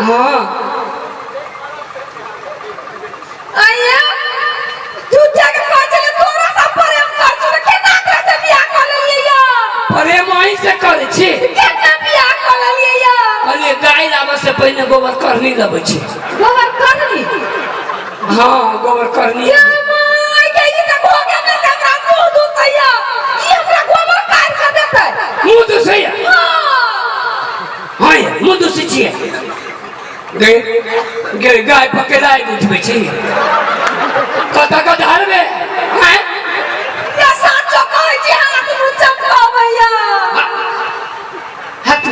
हाँ। आइए झूठा के कहै छलै तोरा से प्रेम कर छलै केना एकरा से बियाह कर लेलियै या? प्रेम अहीं से करै छी। केना बियाह कर लेलियै या? कहलियै गाय लाबऽ से पहिने गोबर करनी लबै छी। गोबर करनी? हाँ, गोबर करनी। ये माय के ई तऽ घोगे में से हमरा मुँह दुखैया। ई हमरा गोबर काटि के देतै। मुँह दुसैया? हाँ। हाँ ये, मुँह दुसै छियै। गे गे गाय पकड़ाइ उठबै छी कतऽ कऽ धरबै हैं? ये साँचो कहै छी हाथ मुँह चमकबैया। हाथ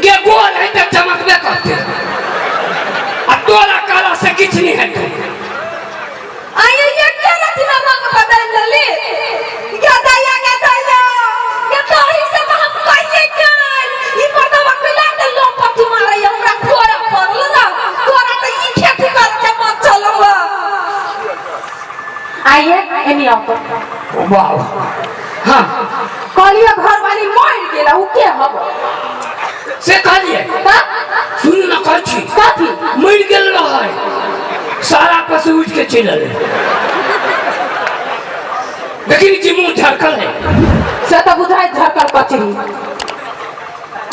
गे गोल है तऽ चमकबे करतै आ तोरा काला से किछु नहि हेतौ। आइए ये के रति में रंग बदल लेली। गे दैया गे दैया गे तोही से तऽ हम कहिए काल ई मर्दवा कैला के लोपटी मारैया हमरा खोया पड़ल ना तोरा तऽ ई खेती करे के मन चलौ। आइए एनी आओ तो। वाह हाँ। कहलिए घरवाली मर गेला उ के हब? से कहलिए? हाँ? सुन ना कहै छी। कथी? मरि गेल रहै सारा पशु उठि के चलि एलै। देखी जी मुँह झरकल है। से तऽ बुझाइ झरकल कचरी।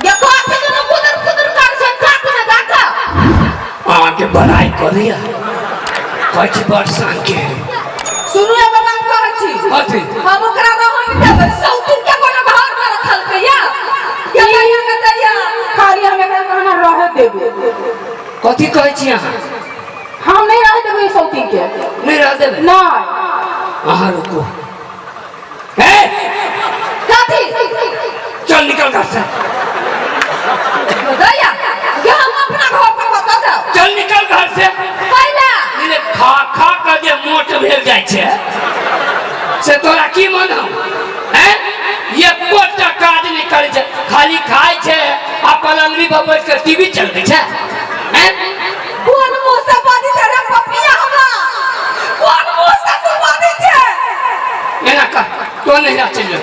ये कथी दुनू कुदुर कुदुर कर छै कात में जाके। अहाँके बड़ाई करैया कहै छी बड़ शान के है। सुनू एगो बात कहै छी। कथी? हम ओकरा रहऽ नहि देबै। सौतीन के कोनो घर में रखलकै या? गे दैया गे दैया। खाली हम एकरा कहना रहे देबै। कथी कहै छी अहाँ? हम नहीं रहे देबै ई सौतीन के। नहीं रह देबै? नहीं। अहाँ रुकू। हे! कथी? चल निकल घर से। दैया गे हम अपना घर से कतऽ जाउ? चल निकल घर से। कैला? नहीं, खा खा के जे मोट भेल जाइ छै से तोरा की मन हौ? हैं? एकोटा काज नहि करै छै, खाली खाइ छै आ पलंगरी पर बैठ के टीवी चलबै छै। हैं? कोन मुँह से बाजै छै रे पपिया हमरा? कोन मुँह से तू बाजै छै? एना कर, तो नहिरा चलि जो।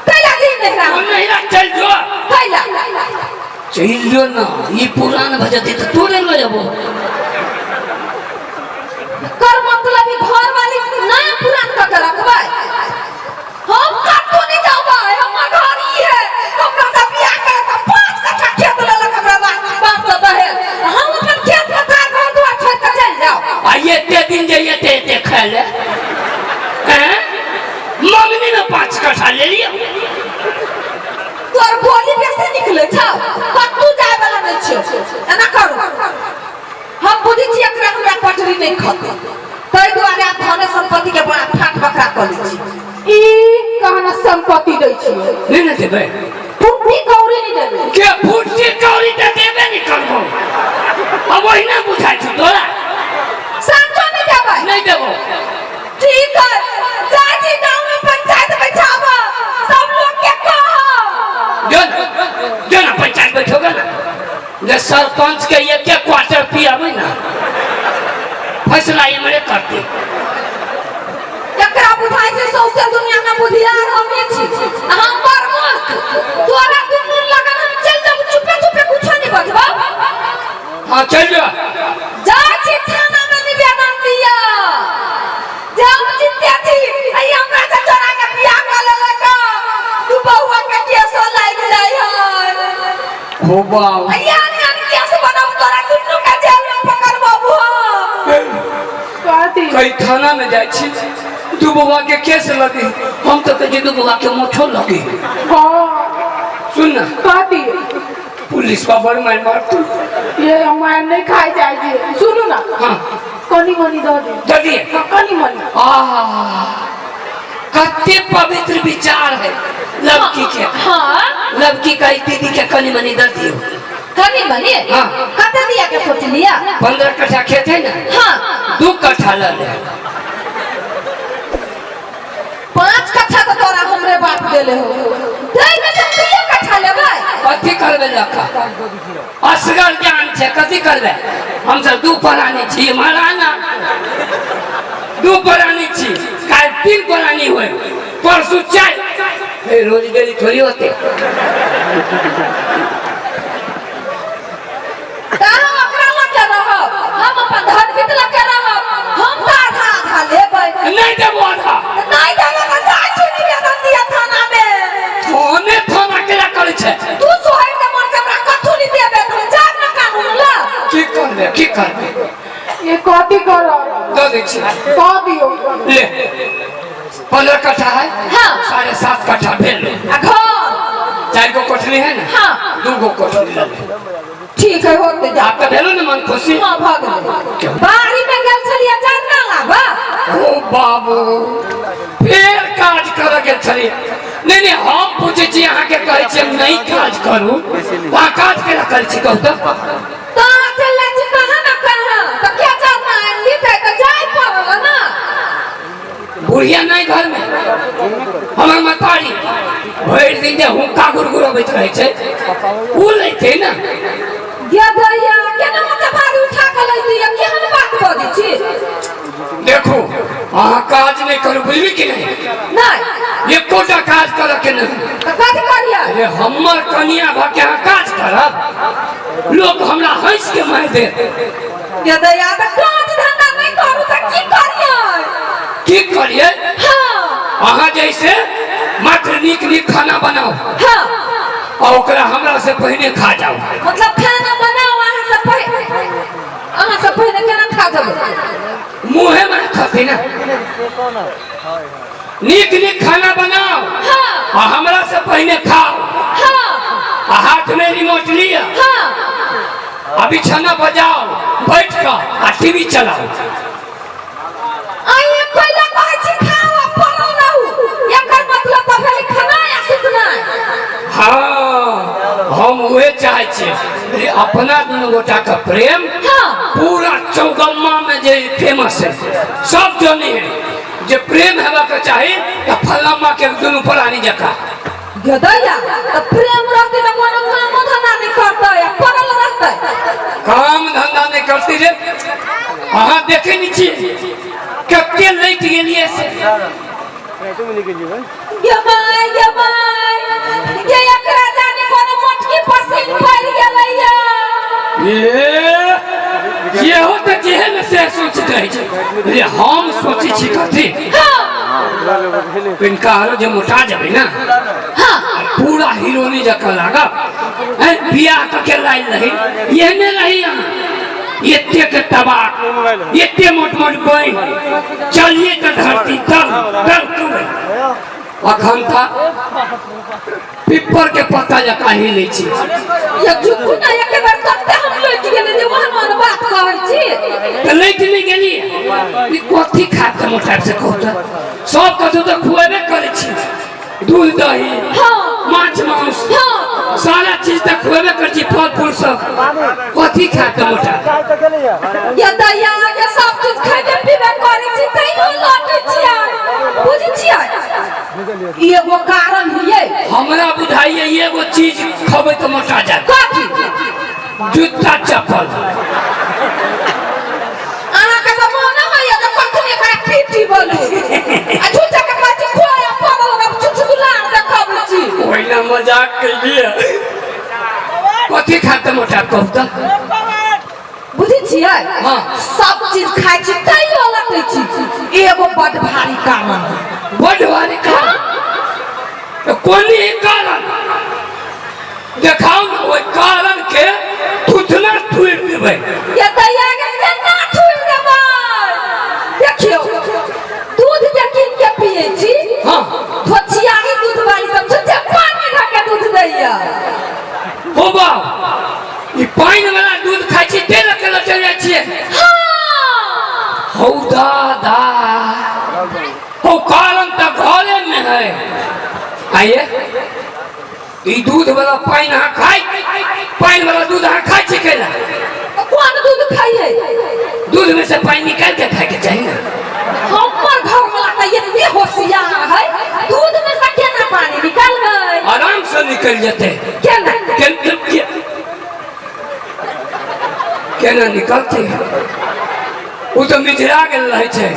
कैला जी नहिरा? तो नहिरा चलि जो। कैला? चलि जो ना, ई पुरान भऽ जेतै तऽ तोरे लऽ जेबो। कर मतलब ई घर वाली नया पुरान कऽ के रखबै? हम कतौ नहि जाबै, हमर घर ई है। हमरा से बियाह करे तऽ 5 कट्ठा खेत लेलक हमरा बाप से दहेज। हम अपन खेत पथार घर दुआर छोड़ि कऽ चलि जाउ। आ एते दिन जे एते एते खाय ले हैं? मंगनी में 5 कट्ठा ले लियो। तोर बोली बेसी निकले छौ, कतौ जाय वाला नहि छियौ। एना करू, हम बुझै छी एकरा हमरा पटरी नहि खतै, ताहि दुआरे आब धन संपत्ति के बड़ा फाट बकरा कऽ लै छी। ई कहना संपत्ति दै छियै। नहि ने देबै। फुट्टी कौड़ी नहि देबै। के फुट्टी कौड़ी तऽ देबे नहि करबो। अब ओहिना बुझाइ छौ तोरा। साँचो नहि देबै। नहि देबो। ठीक है, जाइ छी गाँव में पंचायत बैठाबऽ, सब लोग के कहब। जो ना, जो ना पंचायत बैठोगे ना, जे सरपंच के एक एक क्वार्टर पियाबै ना, फैसला इमरे करते। एकरा बुझाइ छै सौंसे दुनिया में बुधियार हमही छी, हम बड़ मूर्ख। तोरा दुनू लगन हम चलि जाबू चुपे चुपे कुछो नहि बजबौ। हाँ चलि जो। जाइ छी थाना में निवेदन दिअ जे हम जिते छी आ ई हमरा से चोरा के बियाह कऽ लेलक, दू बउआ के केसो लागि जाइ है। हो बाप। आ एहन एहन केस बनाबू तोरा दुनू के जेल में पकड़बाबू हम। कथी? कई थाना में जाइ छी दू बउआ के केस लगी, हम तो कहै छी दू बउआ के मोछो लगी। हाँ। सुन ना। कथी? पुलिस बा बड़ मार मारतू। ये हम मार नहीं खाई जाइ छी। सुनू ना। हाँ। कनी मनी दऽ दे। दऽ दिए? हाँ, कनी मनी। आह, कते पवित्र विचार है लड़की के। हाँ। लड़की का दीदी के कनी मनी दऽ दियो। कनी मनी? हाँ। कते दिया के सोच लिया? 15 कट्ठा खेत है ना? हाँ। 2 कट्ठा लऽ ले। 5 कट्ठा तो तोरा हमरे बाप देले हो, दै में से 2 कट्ठा लेबै। कथी करबै लखा? असगर ज्ञान छै, कथी करबै? हम सब 2 प्राणी छी महाराना, 2 प्राणी छी, काल्हि 3 प्राणी होय, परसू 4। ए, रोज डेली थोड़ी होते। करबै? ये कथी करब? दऽ दै छी। दऽ दियौ। ले, 15 कट्ठा है। हाँ। 7.5 कट्ठा भेल। आ घर? 4 गो कोठली है ने। हाँ। 2 गो कोठली ले ले। ठीक है, होते जा। आब तऽ भेलो ने मन खुशी? हाँ, भऽ गेलै। बाड़ी में गेल छलियै जरना लाबऽ। ओ बाबू, फेर काज करऽ गेल छलियै? नहि नहि, हम पूछै छी अहाँके, कहै छी हम नहि काज करू, अहाँ काज केना करै छी, कहू तऽ? तऽ अहाँ चलि जाइ छी कहाँ ने कहाँ, तऽ के जरना आनि लीतै? तऽ जाय पड़ल ने। बुढ़िया नहि घरमे, हमर मतारी भरि दिन जे हुक्का गुड़गुड़बैत रहै छै, ओ लैते ने। गे दैया, केना मोटा भारी उठा कऽ लैतियै? केहन बात बजै छी? देखू, अहाँ काज नहि करू, बुझली कि नहि? नहि। एकोटा काज करऽ के नहि। तऽ कथी करियै? अरे, हमर कनिया भऽ के अहाँ काज करब? लोक हमरा हँसि के मारि देत। गे दैया, तऽ काज धंधा नहि करू तऽ की करियै? की करियै? हाँ। अहाँ जैसे मात्र नीक नीक खाना बनाउ आ ओकरा हमरा से पहिने खा जाउ। मतलब खाना बनाउ अहाँ से पहिने? अहाँ से पहिने केना खा जेबै? मुँहे में खती ना। नीक नीक खाना बनाओ आ हमरा से पहिने खाओ आ हाथ में रिमोट लिअ आ बिछाना बजाओ, बैठ कऽ आ टीवी चलाओ। आइए कोइला कहै छी खाओ आ पड़ल रहू, एकर मतलब तऽ भेलै खेनाइ आ सुतनाइ। हाँ, हम उहे चाहै छियै। अरे, अपना दुनू गोटा के प्रेम पूरा चौगम्मा में जे फेमस है, सब जने है जे प्रेम हेबा के चाही तऽ फल्लामा के दुनू प्राणी जकाँ। गदैया, तऽ प्रेम रहतै तऽ कोनो कामो धंधा नहि करतै आ पड़ल रहतै? काम धंधा नहि करती रे, अहाँ देखे नहि छियै कते लैट गेलियै से। गे माय, गे माय, गे एकरा जाने कोनो मोटकी पसीन पड़ि गेलैया। ए, जेहो तऽ जेहे ने से सोचैत रहै छै। रे, हम सोचै छी कथी, इनका आरो जे मोटा जेबै ने, पूरा हीरोनी जकाँ लागब। हैं, बियाह कऽ के लायल रही, एहने रही अहाँ, एतेक तबाक, एते मोट मोट बहि, चलिए तऽ धरती तल तल तुरे। अखन तऽ पिप्पर के पत्ता जकाँ हिलै छी। ये चुप ना, एक बेर तते हम लौटि गेलै जे ओहन ओहन बात कहै छी। तऽ लैट नहि गेलियै? ई कथी खा के मोटायब से कहू तऽ? सब कथू तऽ खुएबे करै छी, दूध दही, माछ मांस, सारा चीज तऽ खुएबे करै छी, फल फूल सब, कथी खा के मोटायब? ये दैया, ये सब चीज खैबे पीबे करै छी, तैयो लौटै छियै। बुझै छियै, ई एगो कारण हियै। हमरा बुझाइए एगो चीज खबै तऽ मोटा जायत। कथी? जूता चप्पल। अहाँके तऽ मोन होइए जे कखनी एकरा पीटी बोलू आ झूठा के कहै छी खोया पड़ल रहब, चुचकुलार देखबै छी। ओहिना मजाक कैलियै। कथी खाते मोटा कहू तऽ? बुझै छियै, सब चीज खाइ छी तैयो लटै छी। एगो बड भारी कारण है। बड भारी कारण तऽ कोन ई कारण देखाउ ने, ओहि कारण के थुथना थुरि देबै। ये दैया के केना थुरि देबै? देखियौ, दूध जे कीन के पियै छी, धोछियाही दूध वाली सब छुच्छे पानी धऽ के दूध दैया। हो बाप, ई पानि वाला दूध खाइ छी ते लऽ के लटल जाइ छियै? हौ दादा, हौ कारण तऽ घरे में है। आइए, ई दूध वाला पानि अहाँ खाइ, पानि वाला दूध अहाँ खाइ छी कैला? तऽ कोन दूध खाइयै? दूध में से पानि निकालि के खाइके चाही ने। हमर घर वाला तऽ एते होशियार है, दूध में से केना पानी निकालबै? आराम से निकलि जेतै। केना? केना निकलतै? ओ तऽ मिझरा गेल रहै छै।